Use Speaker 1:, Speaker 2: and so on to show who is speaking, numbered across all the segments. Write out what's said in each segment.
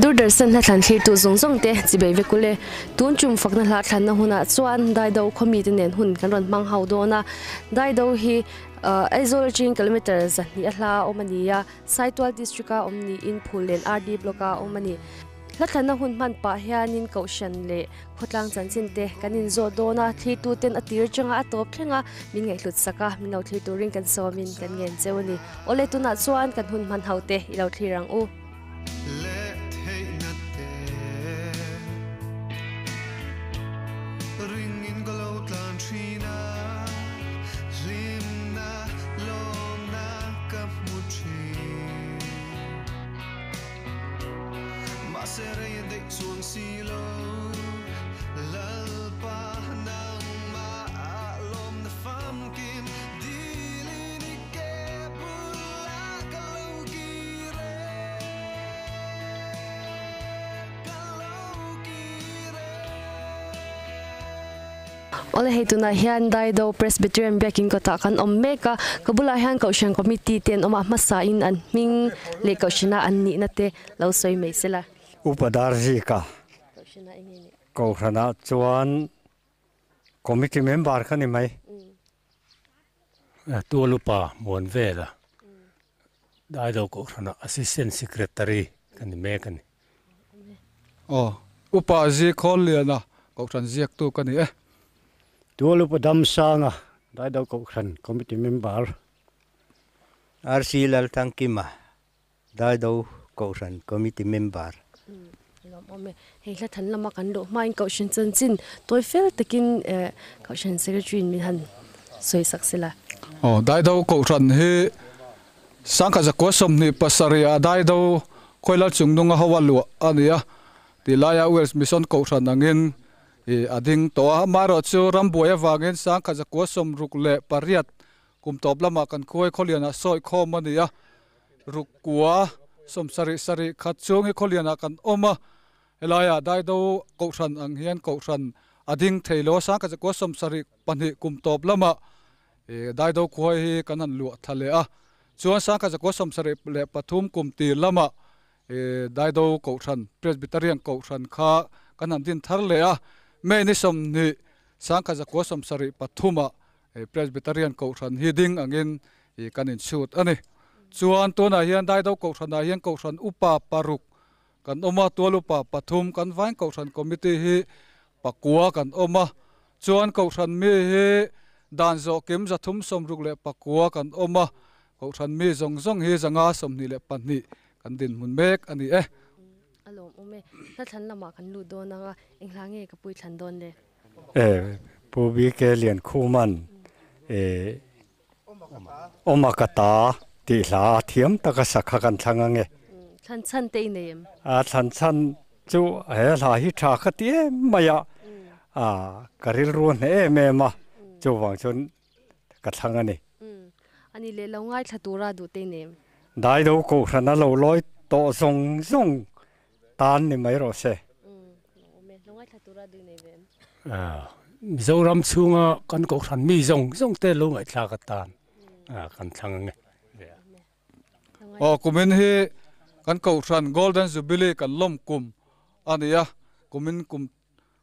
Speaker 1: Doordarshan hla thlan thlirtu zawng zawng te chibei vek ule. Tun tum fakna hla thlanna hunah chuan Daido khawmi te nen hun kan rawn hmang ho dawn a. Daido hi Aizawl atangin kilometre 200 a hla a awm a ni a, Saitual district a awm niin Phullen RD block a awm a ni. Hla thlanna hun hman pah hianin Kohhran leh khawtlang chanchin te kan inzawh dawn a, thlirtu ten a tir atanga a tawp thleng a, min ngaihhlut sak a, min lo thlir turin kan sawmin kan ngen cheu a ni. Awle tunah chuan kan hun hman ho te i lo thlir ang u. Awle hei tunah hian Daido Presbyterian Biakin kawtah kan awm mek a, ka bulah hian Kohhran Committee te an awm a, hmasain an hming leh Kohhrana an nihna te lo sawi mai sela.
Speaker 2: Upa Darzika Kohhranah chuan Committee member ka ni mai.
Speaker 3: Tual upa Muan Vela Daido Kohhrana Assistant Secretary ka ni mek a ni.
Speaker 4: Aw, Upa Zikhawl Liana Kohhran ziaktu ka ni e.
Speaker 2: Tual upa Damsanga Daido Kohhran Committee member.
Speaker 5: RC Lalthangkima Daido Kohhran Committee member.
Speaker 1: Lawmawm e. Hei hla than lama kan luh hmain Kohhran chanchin tawi fel takin Kohhran Secretary in min han sawi sak sela.
Speaker 4: Aw, Daido Kohhran hi Sangkhat zakua 27 ah Daido Khawilal Chungnunga hoa luah a ni a, tih laia Wales Mission Kohhran angin a ding tawh a. Amaherawhchu rambuai avangin Sangkhat zakua 68 kum tawp lamah kan khuai khawlianah sawi khawm a ni a. Rukua 70 sarih khat chung hi khawlianah kan awm a, helaiah Daido Kohhran ang hian Kohhran a ding thei lo a, Sangkhat zakua 72 kum tawp lamah Daido khuai hi kan han luah thla leh a, chuan Sangkhat zakua 73 kum tir lamah Daido Kohhran, Presbyterian Kohhran kha kan han din thar leh a, May ni 20 Sangkhat zakua 73 ah Presbyterian Kohhran hi ding angin kan inchhut a ni. Chuan tunah hian Daido Kohhranah hian Kohhran upa paruk kan awm a, tual upa pathum kan vain Kohhran Committee hi pakua kan awm a. Chuan Kohhran mi hi dan zawh kim 369 kan awm a, Kohhran mi zawng zawng hi 522 kan dinhmun mek a ni e.
Speaker 1: A lawmawm e. Hla thlan lamah kan lut dawn ang a, eng hla nge ka pui thlan dawn le?
Speaker 2: Pu BK Liankhuman Awma ka ta tih hla a thiam taka sakha kan thlang ange.
Speaker 1: Thlan chhan te i nei em?
Speaker 2: A thlan chhan chu he hla hi tha kha ti em mai a, ka rilru a hneh em em a, chuvang chuan ka thlang a ni.
Speaker 1: Ani leh lo ngaithla tura duh te i nei em?
Speaker 2: Daido Kohhran a lo lawi tawh zawng zawng tan ni mai rawh se.
Speaker 3: Mizoram chhunga kan Kohhran mi zawng zawng te lo ngaihthlak atan kan thlang ange.
Speaker 4: Aw kumin hi kan Kohhran Golden Jubilee kan lawm kum a ni a, kumin kum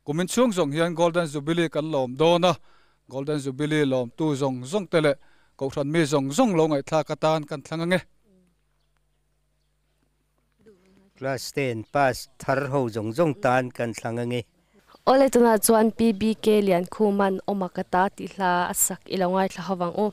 Speaker 4: kumin chhung zawng hian Golden Jubilee kan lawm dawn a, Golden Jubilee lawmtu zawng zawng te leh Kohhran mi zawng zawng lo ngaihthlak atan kan thlang ange.
Speaker 5: Class 10 pass thar ho zawng zawng tan kan thlang ange.
Speaker 1: Awle tunah chuan PBK Liankhuman Awma ka ta tih hla a sak i lo ngaithla ho vang u.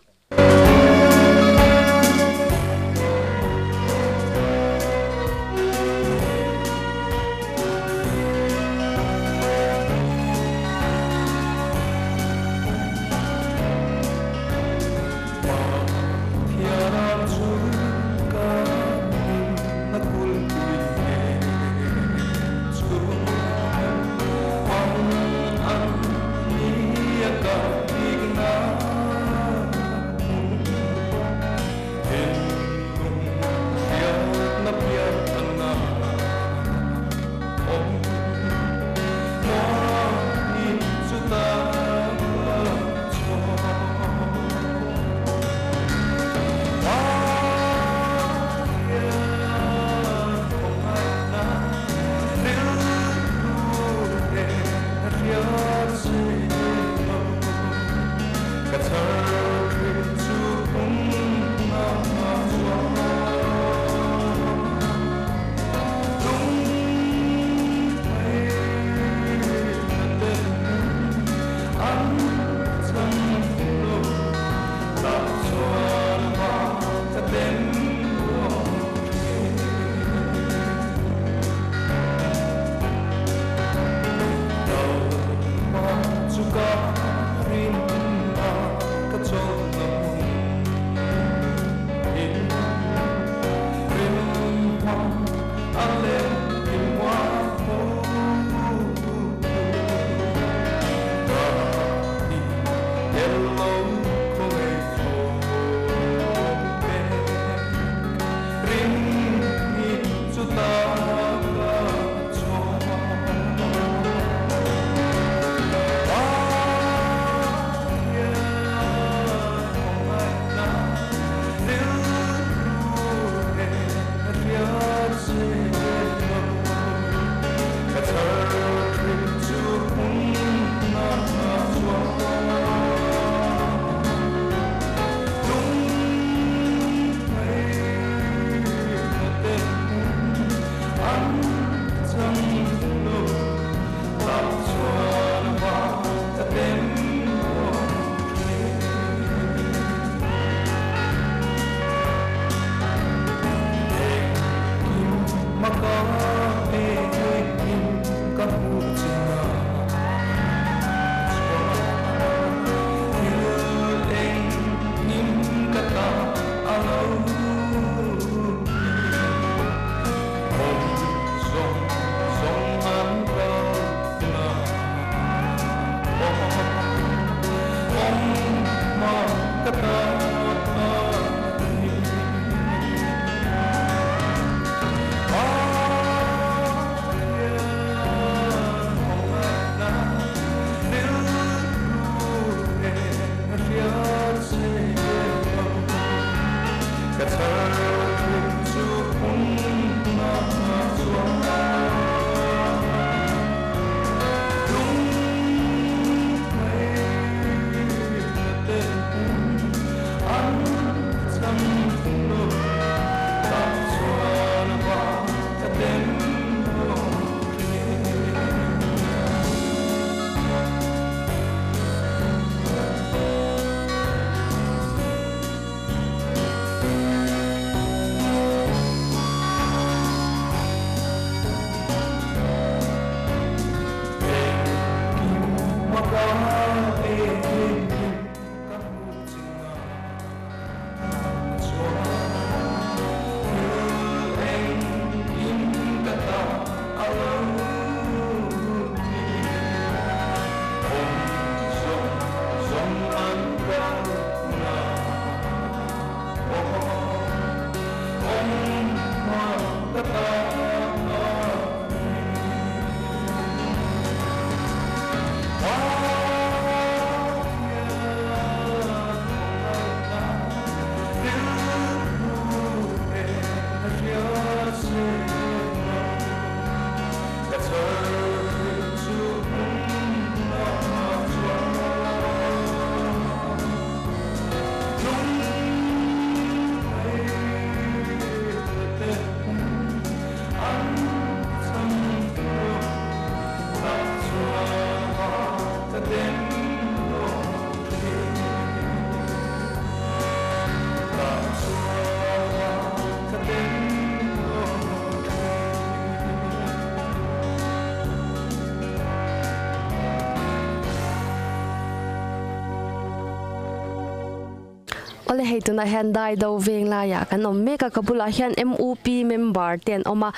Speaker 1: Ole hei tunah hian Daido veng laiah kan awm mek a, ka bulah hian MUP member te an awm a,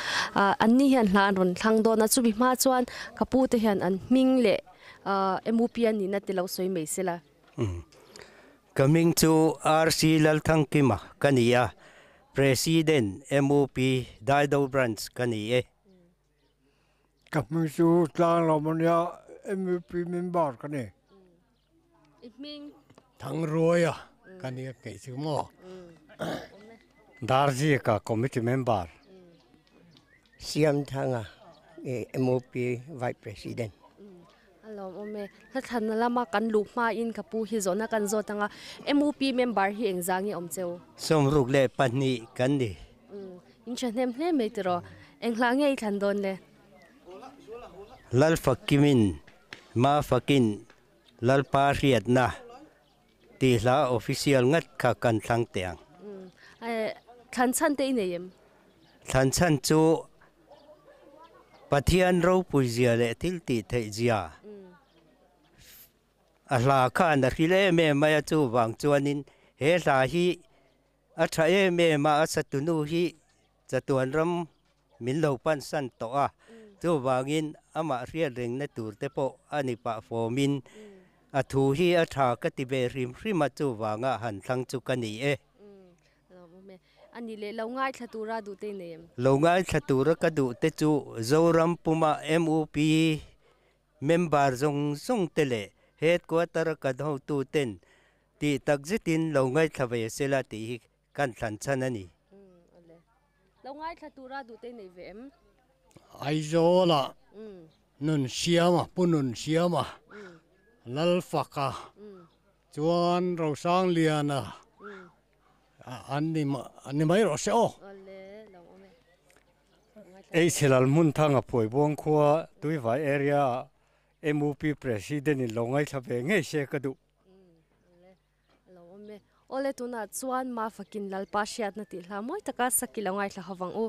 Speaker 1: anni hian hla an rawn thlang dawn a, chumi hma chuan ka pu te hian an hming leh MUP an nihna te lo sawi mai sela.
Speaker 5: Ka hming chu RC Lalthangkima ka ni a, President MUP Daido Branch ka ni e.
Speaker 6: Ka hming chu Tlanglam a nia, MUP member ka ni.
Speaker 1: I hming?
Speaker 3: Thangruaia ka nia keih chu maw?
Speaker 2: Darzi ka committee member.
Speaker 5: Siamthanga, MUP Vice President.
Speaker 1: A lawmawm e. Hla thlanna lama kan luh hmain ka pu hi zawhna kan zawt anga MUP member hi engzah nge awm cheu?
Speaker 5: 62 kan ni.
Speaker 1: In thahnem hle mai tiraw? Eng hla nge i thlan dawn le?
Speaker 5: Lal Fakimin Ma Fakin Lalpa Hriatna tih hla official ngat kha kan thlang teh ang.
Speaker 1: Thlan chhan te i nei em?
Speaker 5: Thlan chhan chu Pathian ropui zia leh thil tih theih zia a hla khan a hril em em mai a, chuvang chuanin he hla hi A tha em em a, a satunu hi chatuan ram min lo pansan tawh a, chuvangin amah hriat rengna tur te pawh a ni pah fawmin a thu hi a tha ka ti ve hrim hrim a, chuvanga han thlang chu ka ni e.
Speaker 1: A ni leh, lo ngaithla tura duh te i nei em?
Speaker 5: Lo ngaithla tura ka duh te chu Zoram puma MUP Member zawng zawng te leh Headquarter a kan hotu ten tih tak zetin lo ngaithla ve sela tih hi kan thlan chhan a ni.
Speaker 1: Lo ngaithla tura duh te nei ve em?
Speaker 3: Aizawla nun siama, Pu Nun Siama, Lalfaka chuan Rosangliana an ni mai rawh se aw.
Speaker 2: Eichhelal hmun thanga Phuaibuang khua Tuivai area ah MUP President in lo ngaithla ve ngei se ka duh.
Speaker 1: Awle tunah chuan Mafakin Lalpa hriatna tih hla mawi taka saki lo ngaithla ho vang u.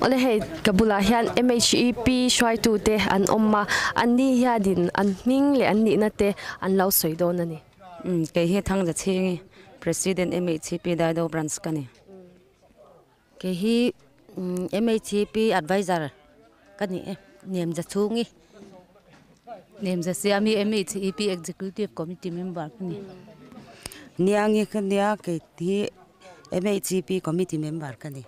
Speaker 1: Awle hei ka bulah hian MHEP hruaitu te an awm a, an ni hianin an hming leh an nihna te an lo sawi dawn a ni.
Speaker 7: Umm kei hi Thangza Chhingi, President MHEP Daido Branch ka ni.
Speaker 8: Kei hi MHEP Advisor ka ni e, Nemza Chhungi.
Speaker 9: Nemza Siami MHEP Executive Committee Member ka ni.
Speaker 10: Niangi ka nia, kei hi MHEP Committee Member ka ni.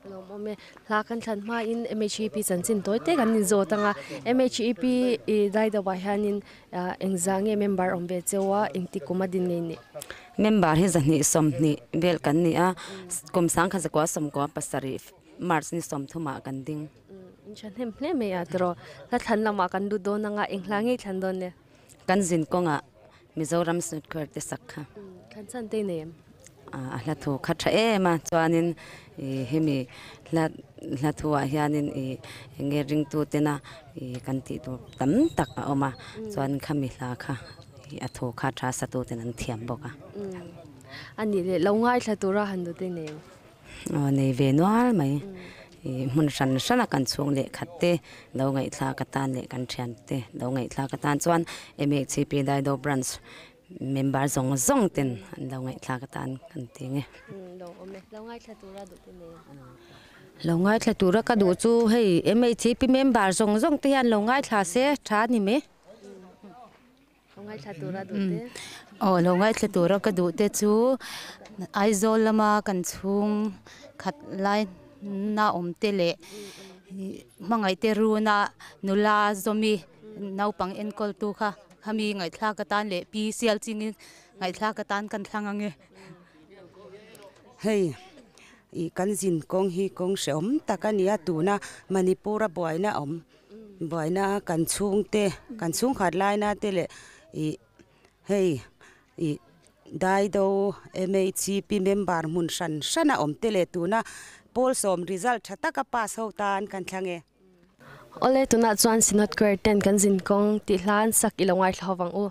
Speaker 1: Lawmawm e. Hla kan thlan hmain MHEP chanchin tawi te kan inzawt ang a. MHEP i Daido-ah hianin engzah nge member awm ve cheu a, engti kum a din ngei nih?
Speaker 7: Member hi 220 vel kan ni a, kum 1997 March ni 30 ah kan ding.
Speaker 1: In tha hnem hle mai a tiraw. Hla thlan lamah kan lut dawn ang a, eng hla ngei thlan dawn le?
Speaker 7: Kan zin kawngah Mizoram Synod Choir te sak kha.
Speaker 1: Thlan chan te nei em?
Speaker 7: A hla thu kha tha em a, chuanin ih hemi hla hla thu ah hianin ih eng nge ringtu tena ih kan tih tur tam tak a awm a, chuan khami hla kha ih a thu kha tha satu ten an thiam bawk a.
Speaker 1: A nih leh lo ngaithla tura han dute nei em?
Speaker 7: Aw nei ve nual mai. Ih hmun hran hrana kan chhung leh khat te lo ngaihthlak atan leh kan thian te lo ngaihthlak atan chuan MHCP Daido Branch member zawng zawng ten an lo ngaihthlak atan kan ti nge.
Speaker 1: Lo awm e, lo ngaithla tura duh te nei em?
Speaker 8: Lo ngaithla tura ka duh chu hei MHCP member zawng zawng te hian lo ngaithla se tha a ni mai.
Speaker 1: Lo ngaithla tura duh te.
Speaker 9: Aw lo ngaithla tura ka duh te chu Aizawl lama kan chhung khat lai na awm te leh hmangaih te runa nula zawmi naupang enkawl tu kha khami ngaihthlak atan leh pi sial chingin ngaihthlak atan kan thlang ange.
Speaker 10: Hei i kan zin kawng hi kawng hrehawm tak a ni a tuna Manipur a buaina awm Buaina kan chhungte, kan chhungkhat laina te leh ih hei ih Daido MHCP member hmun hran hran a awm te leh tuna pawl sawm result tha taka pass ho tan kan thlang e.
Speaker 1: Awle tunah chuan Synod Choir ten kan zin kawng tih hlan sak i lo ngaithla ho vang u.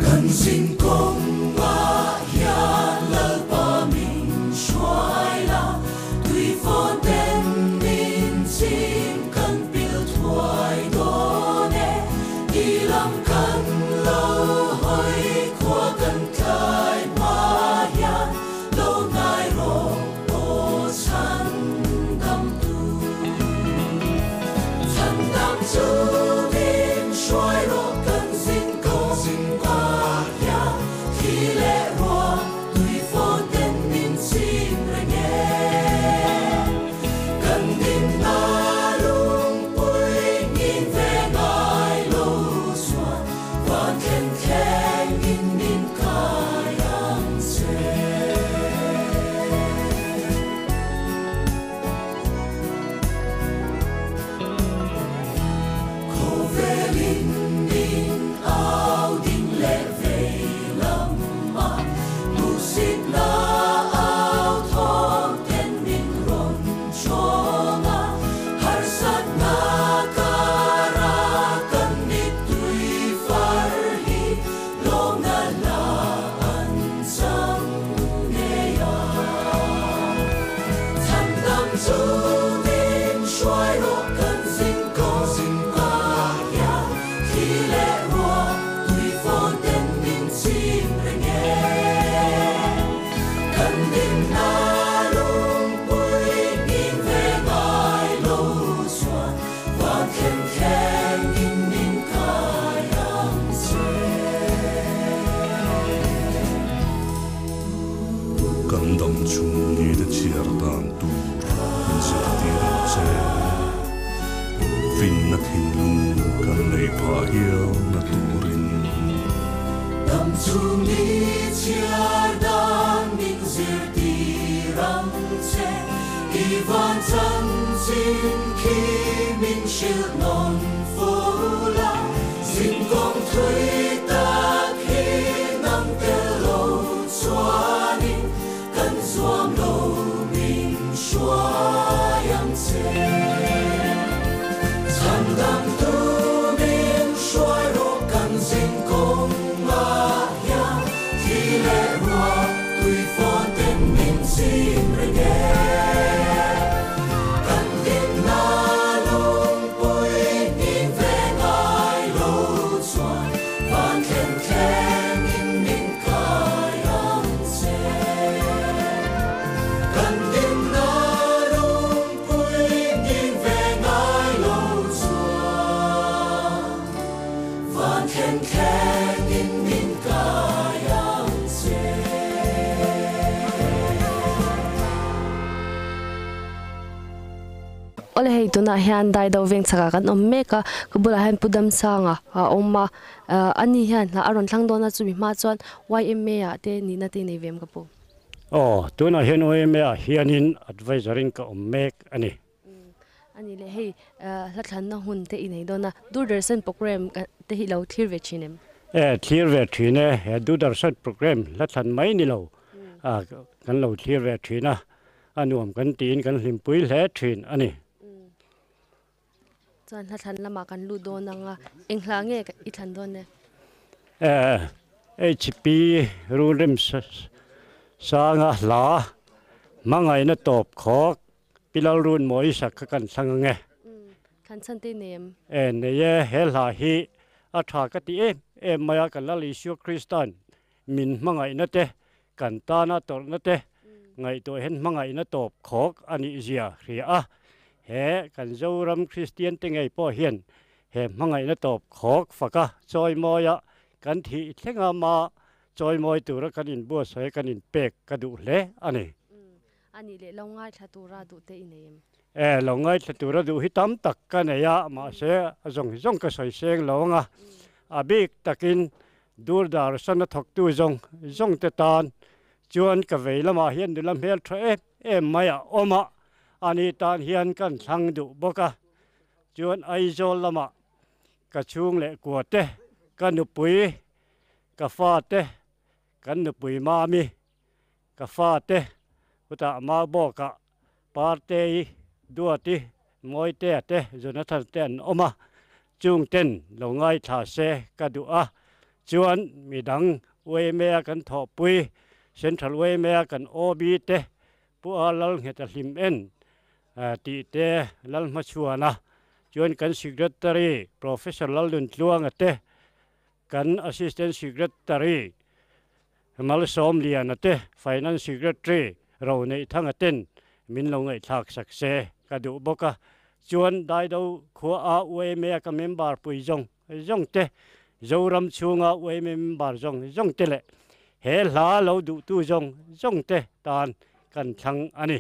Speaker 11: Kan zin kawngah hian Lalpa min hruai la, tui fawn ten min chim kan pil thuai dawn e, i lam kan lo hawi khua kan tlai hma hian lo hnai rawh aw chhan dam tu. Chhan dam chu min hruai rawh kan zin kawngah hian thli leh ruah tui fawn ten min chim reng e. Kan dinna lungpui ngin ve ngai lo chuan van thlen thleng in min kai ang che. Khawvelin min au ding leh vei lam a, hmuhsitna au thawm ten min rawn chawng a, harsatna kara kan mittui far hi lawmna la an chang ngei a. Chhan dam chu min hruai rawh kan zin kawngah hian thli leh ruah tui fawn ten min chim reng e. Kan dinna lungpui ngin ve ngai lo chuan van thlen thleng in min kai ang che.
Speaker 12: Kan dam chhung ni te chhiar dan tur min zirtir ang che. Finna thinlung kan nei phah hial na turin.
Speaker 11: Dam chhung ni chhiar dan min zirtir ang che. I van chan chin khi min hril non fo la zin kong thui tak hi nang tel lo chuanin kan zuam lo min hruai ang che chan dam tu min hruai ro kan zin kong ma hian thi le rua tui phone ten min chim reng e kan din na lung pui ni ve ngai lo chuan van thlen thleng in min kai ang che kan din na lung pui ni ve ngai lo chuan van thlen thleng in min kai ang che.
Speaker 1: Ole hei tuna hian dai do veng chaka kan awm mek a ka bulah hian pu dam sanga a awm a ani hian hla a rawn thlang dawn a chumi hma chuan YMA ah te nihna te nei vem ka pu.
Speaker 2: Aw tunah hian YMA ah hianin advisor in ka awm mek ani.
Speaker 1: Ani leh hei hla thlanna hun te i nei dawn a Doordarshan program te hi lo thlir ve thin em?
Speaker 2: E thlir ve thin e he Doordarshan program hla thlan mai ni lo kan lo thlir ve thin a a nuam kan tiin kan hlimpui hle thin ani.
Speaker 1: Chuan hla thlan lamah kan lut dawn anga eng hla nge i thlan dawn e?
Speaker 2: E HP run rem sanga hla hmangaihna tawp khawk Pilal run mawi sak kha kan thlang ange.
Speaker 1: Thlan chhan te nei em?
Speaker 2: E nei e he hla hi a tha ka ti em em mai a kan Lal Isua Kristan min hmangaihna te kan tana tawrhna te ngaihtuah hian hmangaihna tawp khawk a nih zia hria a he kan Zoram Kristian te ngei pawh hian he hmangaihna tawp khawk faka chawi mawia kan thih thlenga ma chawi mawi tura kan inbuatsawi kan inpek ka duh hle a ni.
Speaker 1: Ani leh lo ngaithla tura duh te i nei em?
Speaker 2: E, lo ngaithla tura duh hi tam tak ka nei a, mahse a zawng zawng ka sawi seng lo ang a, a bik takin Doordarshan a thawktu zawng zawng te tan chuan ka vei lamah hian nula hmel tha em em mai a awm a, ani tan hian kan thlang duh bawk a, chuan Aizawl lamah ka chhung leh kua te, ka nupui, ka fa te, kan nupui mami, ka fa te, chutah mau bawkah Partei, Duati, Mawitea te, Jonathan te an awm a, chung ten lo ngaithla se ka duh a, chuan midang YMA kan thawhpui, Central YMA kan OB te, Pu A Lalngheta hlim en tih te Lalhmachhuana, chuan kan Secretary Professor Lalnuntluanga te, kan Assistant Secretary Malsawmliana te, Finance Secretary Roneihthanga ten min lo ngaihthlak sak se ka duh bawk a, chuan Daido khua a YMA ka member pui zawng zawng te, Zoram chhunga YMA member zawng zawng te leh he hla lo duhtu zawng zawng te tan kan thlang a ni.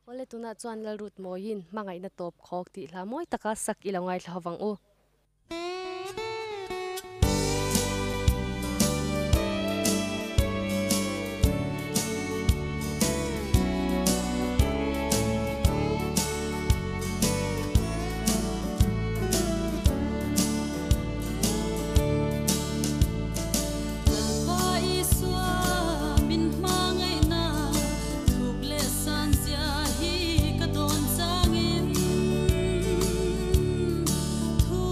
Speaker 1: Awle tunah chuan Lalrut Mawiin hmangaihna tawp khawk tih hla mawi taka sak i lo ngaithla ho vang u.
Speaker 11: Lalpa Isua min hmangaihna thuk leh san zia hi ka dawn changin thu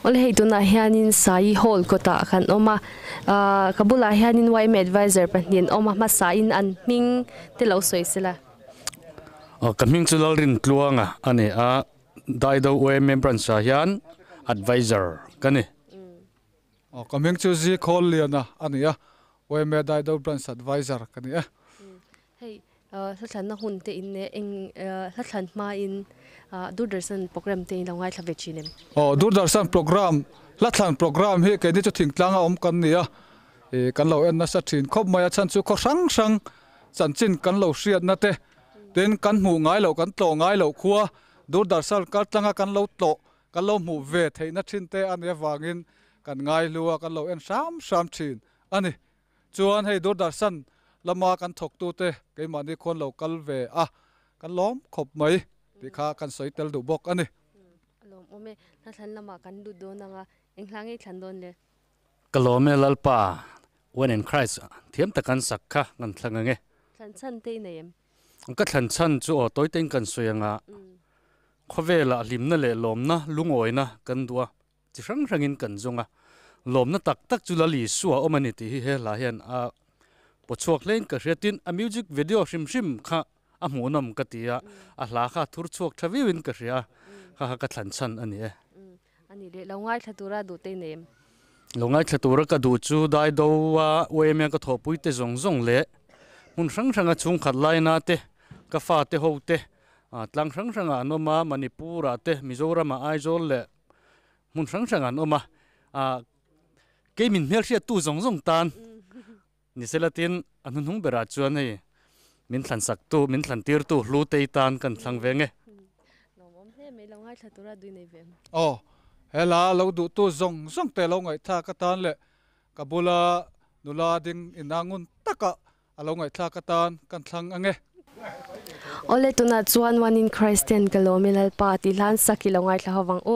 Speaker 1: Ole hei tunah hianin Sai Hall kawtah kan awm a, ahh ka bulah hianin yma advisor pahnih an awm a, hmasain an hming te lo sawi sela.
Speaker 13: Aw ka hming chu Lalrintluanga a ni a, Daido yma branch ah hian advisor ka ni.
Speaker 4: Aw ka hming chu Zikhawlliana a ni a, yma Daido branch advisor ka ni e.
Speaker 1: Hei Hlathlanna hun te in leh eng hlathlan hmain Doordarshan program te in lo ngaithla ve thin em?
Speaker 4: Aw, Doordarshan program, hlathlan program hi keini chu thingtlanga awm kan ni a, ih kan lo en nasa thin khawp mai a, chhan chu khaw hrang hrang chanchin kan lo hriatna te, tin kan hmuh ngai loh kan tlawh ngai loh khua Doordarshan kaltlanga kan lo tlawh kan lo hmuh ve theihna thin te a nih avangin kan ngaihlu a, kan lo en hram hram thin a ni. Chuan hei Doordarshan lama kan thawktute keimahni khuan lo kal ve a, kan lawm khawp mai tih kha kan sawi tel duh bawk a ni.
Speaker 1: A lawmawm e, hlathlan lamah kan lut dawn ang a, eng hla ngei thlan dawn le?
Speaker 13: Ka lawm e Lalpa, One in Christ thiam tak an sak kha kan thlang ang e.
Speaker 1: Thlan chhan te i nei em?
Speaker 13: Ka thlan chhan chu aw tawi tein kan sawi ang a, khawvelah hlimna leh lawmna lungawina kan duh a, Chi hrang hrangin kan zawng a, lawmna tak tak chu Lal Isua a awm a ni tih hi he hla hian a pawchhuak hlein ka hria. Tin, a music video hrim hrim kha a hmuhnawm ka ti a, a hla kha a thur chhuak tha viauin ka hria a, kha kha ka thlan chhan a ni e.
Speaker 1: A ni leh, lo ngaithla tura duh te i nei em?
Speaker 13: Lo ngaithla tura ka duh chu Daido a UMA ka thawhpui te zawng zawng leh hmun hrang hranga chhungkhat laina te, ka fate ho te, tlang hrang hrangah an awm a, Manipur-ah te, Mizoram-ah Aizawl leh Hmun hrang hrang an awm a, ah kei min hmelhriattu zawng zawng tan ni sela tin a hnuhnung berah chuan hei min thlan saktu, min thlan tirtu Hlutei tan kan thlang ve nge.
Speaker 1: Lawmawm hle mai, lo ngaithla tura dui nei ve em?
Speaker 4: Aw, hela lo duhtu zawng zawng te lo ngaihthlak atan leh ka bula nula ding inangun taka A lo ngaihthlak atan kan thlang ang e.
Speaker 1: Awle tunah chuan One in Christ ten ka lawm e Lalpa tih hlan sak i lo ngaithla ho vang u.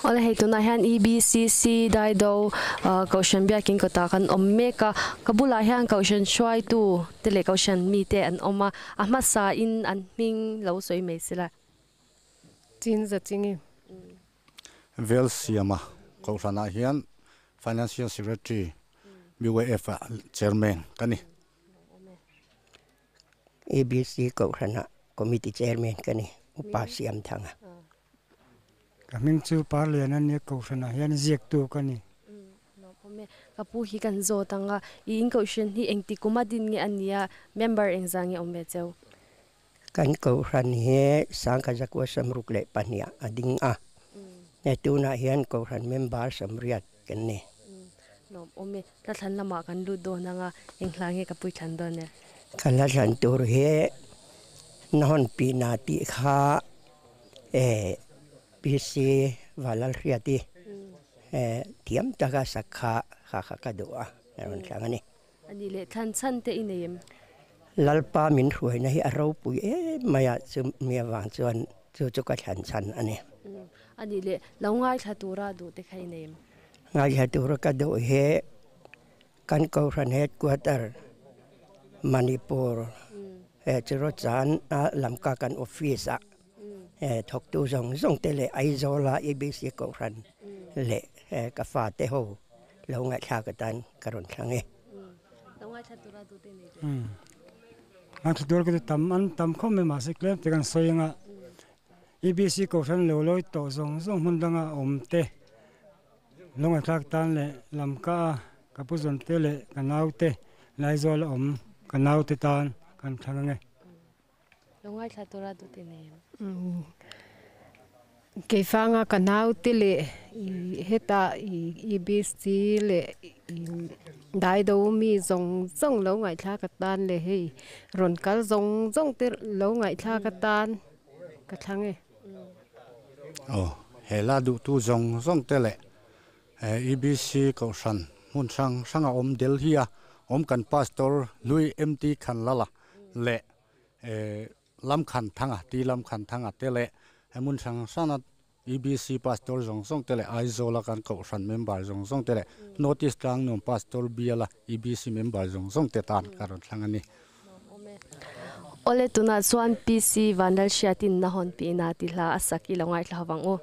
Speaker 1: Ole hei tuna hian EBCC Daido Kohhran Biakin kawtah kan awm mek a, ka bulah hian Kohhran hruaitu te leh Kohhran mite an awm a, a hmasa in an hming lo sawi mai sela.
Speaker 14: Chin za chingi.
Speaker 15: Vel siama Kohhranah hian Financial Secretary BYF ah Chairman ka ni.
Speaker 5: EBC Kohhranah Committee Chairman ka ni, Upa Siamthanga.
Speaker 16: Ka hming chu Parlian a nia, Kohhranah hian ziaktu ka ni.
Speaker 1: Lawmawm e. Ka pu hi kan zawt ang a, i in Kohhran hi engti kuma din nge a nia, member engzah nge awm ve cheu?
Speaker 5: Kan Kohhran hi Sangkha Zakua Samruk leh pahniah a ding a, tunah hian Kohhran member 80 kan ni.
Speaker 1: Lawmawm e. Hla thlan lamah kan lut dawn ang a, eng hla nge ka pui thlan dawn e?
Speaker 5: Ka hla thlan tur hi Nahawn Pina tih kha PC Valalhriati thiam taka sak kha kha kha ka duh a, a rawn thlang a ni.
Speaker 1: A nih leh thlan chhan te i nei em?
Speaker 5: Lalpa min hruaina hi a ropui em mai a, chumi avang chuan chu chu ka thlan chhan a ni.
Speaker 1: A nih leh lo ngaithla tura duh te kha i nei em?
Speaker 5: Ngaithla tura ka duh hi kan Kohhran Headquarter Manipur Churachan a lamka kan office ah thawktu zawng zawng te leh Aizawl a ABC Kohhran leh ka fate ho lo ngaihthlak atan ka rawn thlang e.
Speaker 1: Lo ngaithla tura duh te nei te.
Speaker 16: Ngaithla tura ka ti tam an tam khawp mai mahse tlem te kan sawi anga ABC Kohhran lo lawi tawh zawng zawng hmun danga awm te lo ngaihthlak tan leh lamka a ka pu zawn te leh ka nau te Laizawl a awm ka nau te tan kan thlang ange.
Speaker 1: Lo ngaithla tura duh te nei em?
Speaker 14: Keifanga ka nau te leh heta EBC leh Daido mi zawng zawng lo ngaithla ka tan leh hei rawn kal zawng zawng te lo ngaithla ka tan ka thlang e.
Speaker 15: Aw, he la duhtu zawng zawng te leh EBC Kohhran hmun hrang hranga awm Delhi a awm kan Pastor Hlui MT Khanlala leh Lamkhan Thanga, T Lamkhan Thanga te leh hmun hrang hranga EBC Pastor zawng zawng te leh Aizawla kan Kohhran member zawng zawng te leh North East Tlangnuam Pastor Biala EBC member zawng zawng te tan ka rawn thlang a ni.
Speaker 1: Awle tunah chuan PC Vanlalhriatin na hawn pihna ti hla a sak i lo ngaithla ho vang u.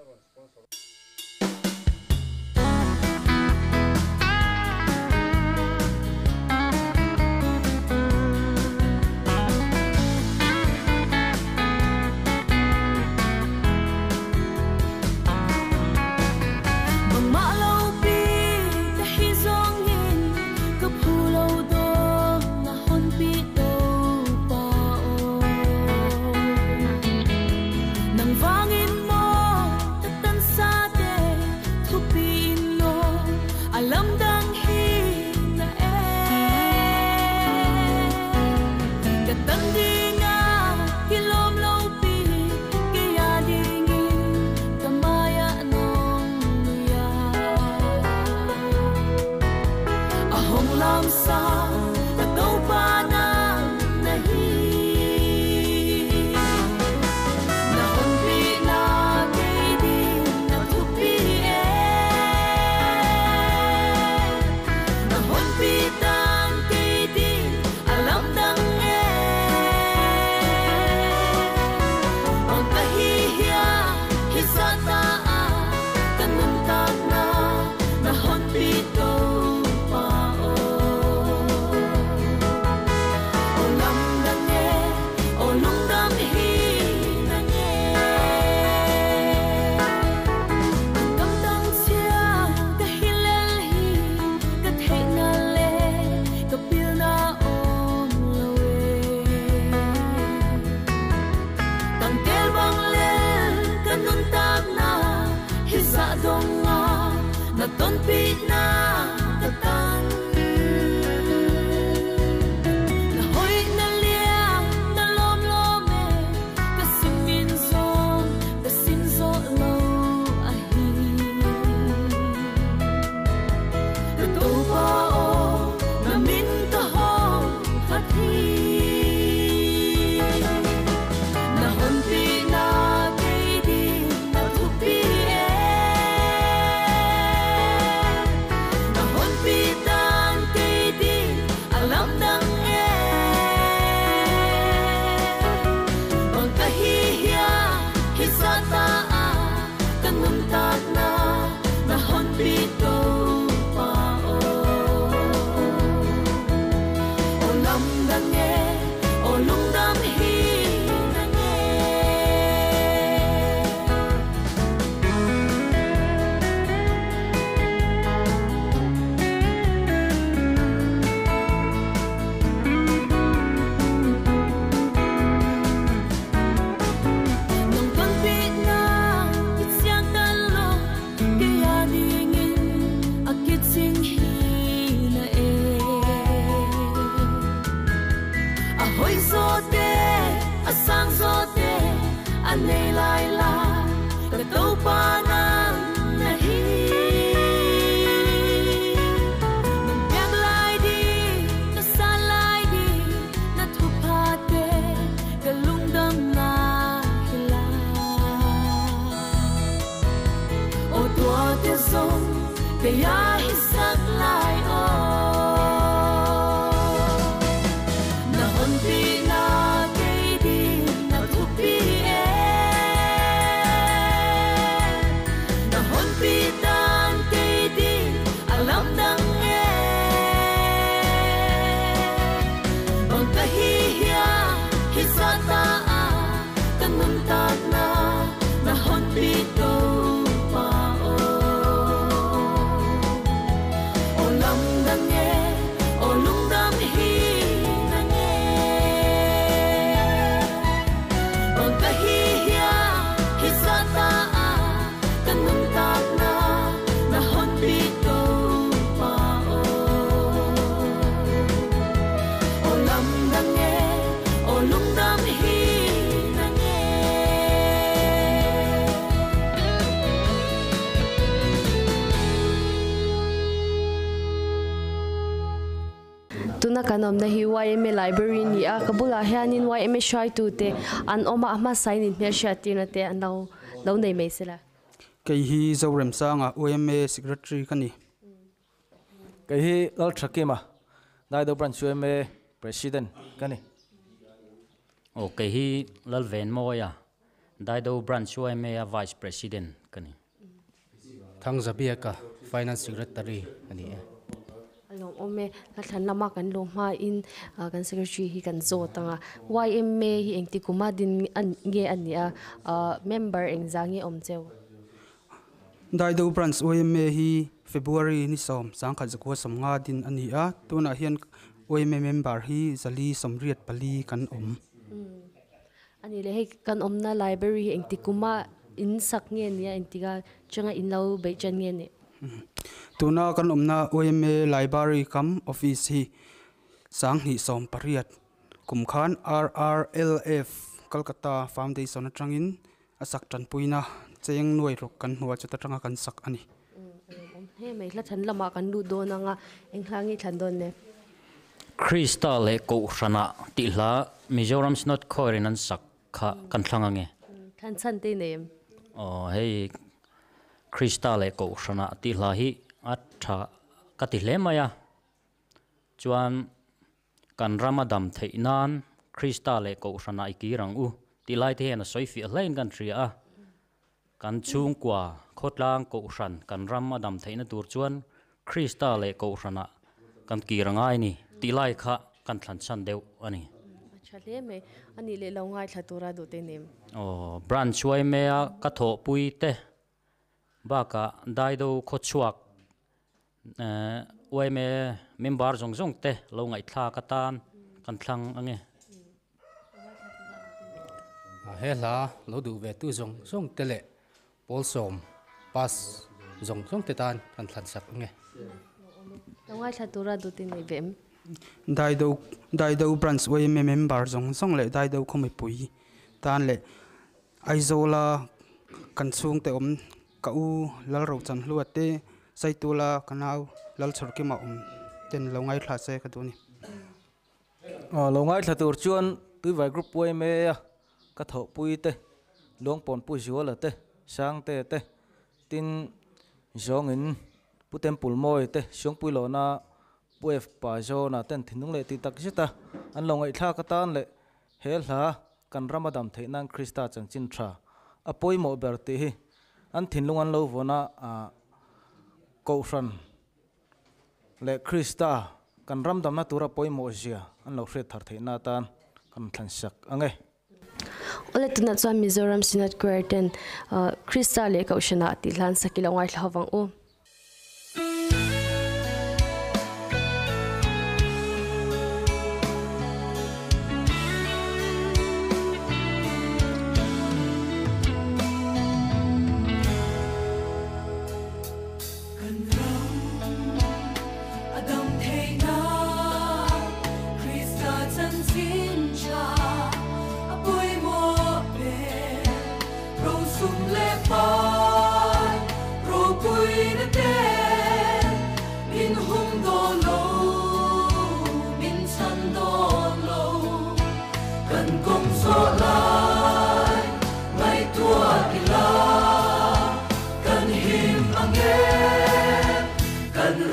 Speaker 11: Kaya isak lai o Na honpi na kay di na tupi e Na honpi tan kay di alam dang e Bang kahihiya hisata a kanun tak na na honpi to pa o O lam dang e o lungdam hi nang e Bang kahihiya hisata a kanun tak na na honpi to pa o O lam dang e o lungdam hi nang e
Speaker 1: Tuna kanom na hi YMA library ni a kabula hianin YMA shai tu te an oma ama sign in hmel hriat tirna te an lo lo nei mai sela.
Speaker 17: Kei hi Zorem Sanga YMA secretary ka ni.
Speaker 18: Kei hi Lal Thakima Daido branch YMA president ka ni.
Speaker 19: O kei hi Lal Ven Moya Daido branch YMA vice president ka ni.
Speaker 20: Thang Zabia ka finance secretary ani e.
Speaker 1: Along ome la thlan lama kan lo hma in kan secretary hi kan zo tanga YMA hi engti kuma din an nge ani a member engzange om cheu.
Speaker 17: Daido branch YMA hi February ni som sangkhat zakwa somnga din ani a tuna hian YMA member hi zali somriat pali kan om.
Speaker 1: Ani le hei kan omna library hi engti kuma in sak nge nia engtiga changa in lo bei chan nge ni.
Speaker 17: Tuna kan omna YMA library kam office hi sanghi som pariat kumkhan RRLF Kolkata Foundation atangin asak tan puina cheng nuai rok kan hnuwa chuta tanga kan sak ani.
Speaker 1: He mai hla than lama kan lu don anga enghlangi thlan don ne.
Speaker 19: Krista le ko hrana ti hla Mizoram Synod Choir in an sak kha kan thlanga nge.
Speaker 1: Than chan te nem.
Speaker 19: O hei Krista le ko hrana ti hla hi a tha ka ti hle maya chuan kan ramadam theinan Krista le ko hrana iki rang u ti lai te na soi fi hlain kan thria a kan chung kwa khotlang ko hran kan ramadam theina tur chuan Krista le ko hrana kan ki rangai ni ti lai kha kan thlan chan deuh ani.
Speaker 1: Acha le me ani le lo ngai thla tura du te nem.
Speaker 19: O branch wai me a ka tho pui te ba ka daido kho chuak wai me member zong zong te lo ngai thla ka tan kan thlang ange.
Speaker 20: He la lo du ve tu zong zong te le pol som pas zong zong te tan kan thlan sak ange.
Speaker 1: Lo ngai thla tura du te nei vem.
Speaker 17: Daido branch YMA member zong zong le Daido khomi pui tan le Aizola kan chung te om ka u lal ro chan hluat te saitula kanau lal chorkima om ten lo ngai thla se ka tu ni.
Speaker 18: Lo ngai thla tur chuan tuivai group YMA ka tho pui te long pon pu zuala te sang te te tin zong in pu temple moi te siong pui lo na pu f pa zo na ten thinung le ti tak zeta an lo ngai thla ka tan le he hla kan ramadam theinan Krista chanchin tha apoi mo ber ti hi an thinlung an lo vona a ko hran le Krista kan ramdam na tura poi mo zia an lo hre thar theina tan kan thlan sak ange.
Speaker 1: Ole tuna chuan Mizoram Synod Choir ten Krista le kaushana ti hlan sakila ngai thlawang u.
Speaker 11: Pai, procure.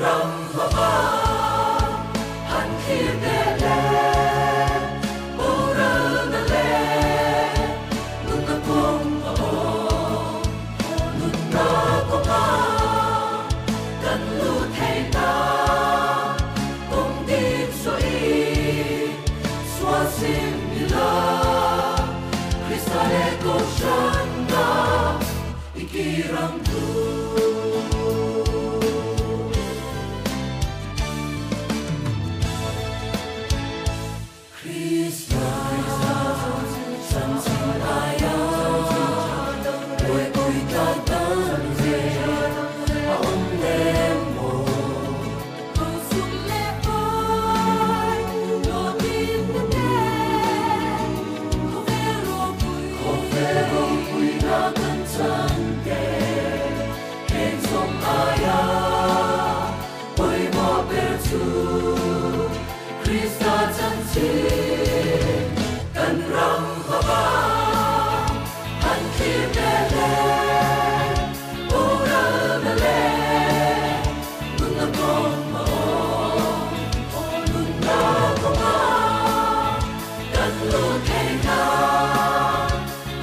Speaker 11: ram ma han thlir te le boral na le nun na kong a awm nun na kawnga kan lu thei ta kawng dik zawhin sual sim ila Krista leh Kohhran na i kir ang tu. Krista chanchin aia buaipui tlan tan ve a awm lem maw. Sum leh pai hlawhtlin na te khawvel ropui khawvel ropui na kan chan te heng zawng aia pawimawh ber chu Krista chanchin kan ram hmaba han thlir te le boral na le nun na kawng a awm nun na kawnga kan lu thei nan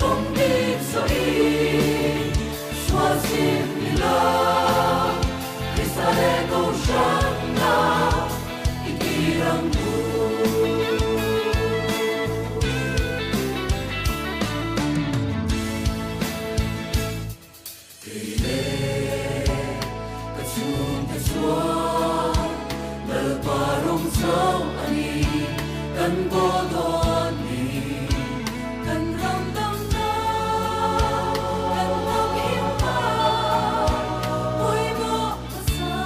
Speaker 11: kawng dik zawhin sual sim ila Krista leh Kohhran na i kir ang u. Kei le ka chhung te chuan Lalpa rawng chauh a ni kan bawl dawn ni. Kan ram dang na kan hnam him nan pawimawh hmasa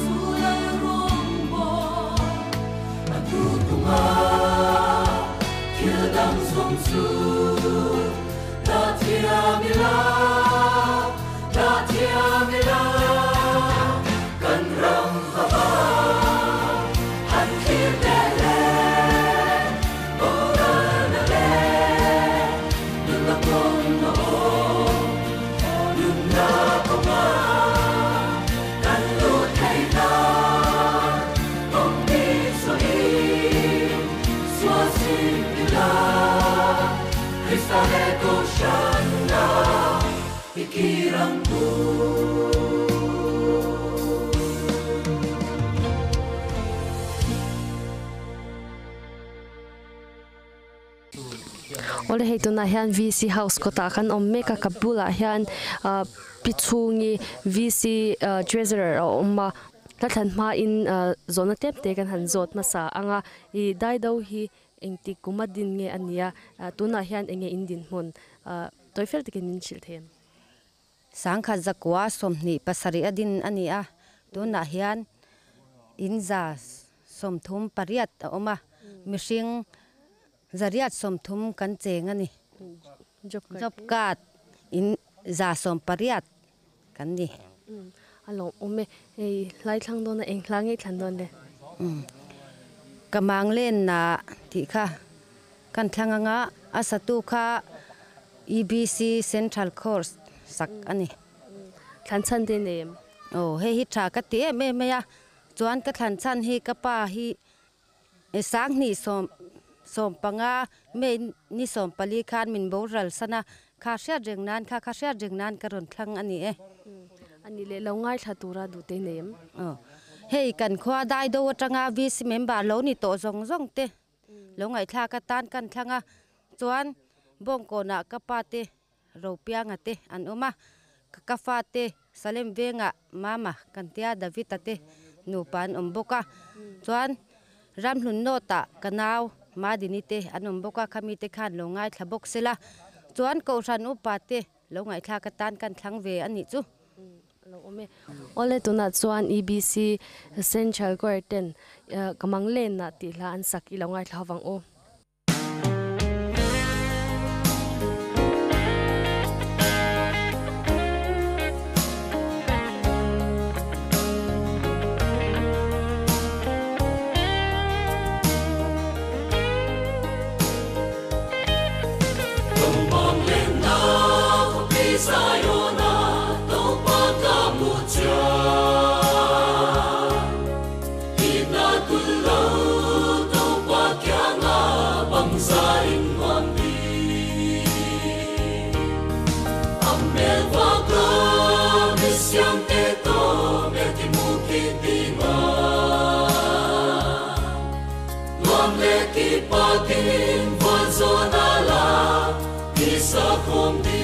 Speaker 11: chu lal rawng bawl a tu tunga thil dang zawng chu dah thiam ila dah thiam ila kan ram hmaba han thlir te le boral na le nun na kawng a awm nun na kawnga kan lut thei nan kawng dik zawhin sual sim ila Krista leh Kohhran na i kir ang u.
Speaker 1: Awle hei tunah hian VC house kawtah kan awm mek a ka bulah hian ah pi chhungi VC ah treasurer a awm a hla thlan hmain ah zawhna tep te kan han zawt hmasa ang a ih daido hi engtik kum a din nge a ni a ah tunah hian enge in dinhmun ah tawi fel takin min hrilh thei em?
Speaker 8: Sangkhat zakua 27 a din a ni a tunah hian in 38 a awm a mihring 130 kan cheng a ni. Job card in 180 kan ni.
Speaker 1: A lawmawm e. Hei hlai thlang dawn a eng hla ngei thlan dawn le?
Speaker 8: Ka mang len na tih kha kan thlang anga a satu kha EBC Central Course sak a ni.
Speaker 1: Thlan chhan te nei em?
Speaker 8: Aw hei hi tha ka ti em em mai a chuan ka thlan chhan hi ka pa hi 20 15 May ni 14 khan min boral san a kha hriat reng nan kha kha hriat reng nan ka rawn thlang a ni e.
Speaker 1: A ni leh lo ngaithla tura duh te nei em?
Speaker 8: Aw hei kan khua Daido atanga VC member lo ni tawh zawng zawng te lo ngaihthlak atan kan thlang a chuan Bawngkawnah ka pa te Ropianga te an awm a ka fa te Salem vengah Mama kan tia David-a te nupa an awm bawk a chuan Ramhlun North-ah ka nau Madini te an awm bawk a khami te khan lo ngaithla bawk sela chuan Kohhran upa te lo ngaihthlak atan kan thlang ve a nih chu.
Speaker 1: Lo awm e. Awle tunah chuan EBC Central Choir ten ka mang lenah tih hla an sak i lo ngaithla ho vang u.
Speaker 11: ki tinga Luam le ki patin van zona la Isa khom di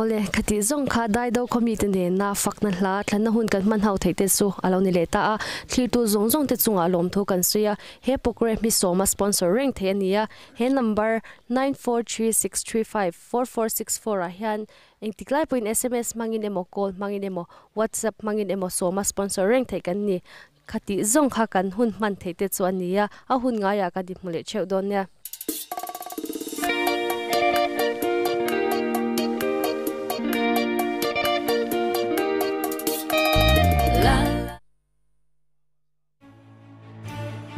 Speaker 1: Ole khati zong kha dai do khomi te ne na fakna hla thlanna hun kan man hau theite chu alo ni le ta a thlir tu zong zong te chunga lom tho kan suya he program mi soma sponsor reng the ania he number 9436354464 a hian engtiklai point sms mangin emo call mangin emo whatsapp mangin emo soma sponsor reng the kan ni khati zong kha kan hun man theite chu ania a hun nga ya ka di mule cheu don nia.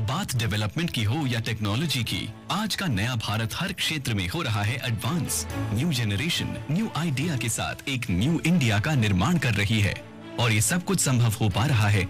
Speaker 21: बात development की हो या technology की, आज का नया भारत हर क्षेत्र में हो रहा है advance. New generation new idea के साथ एक न्यू इंडिया का निर्माण कर रही है और ये सब कुछ संभव हो पा रहा है।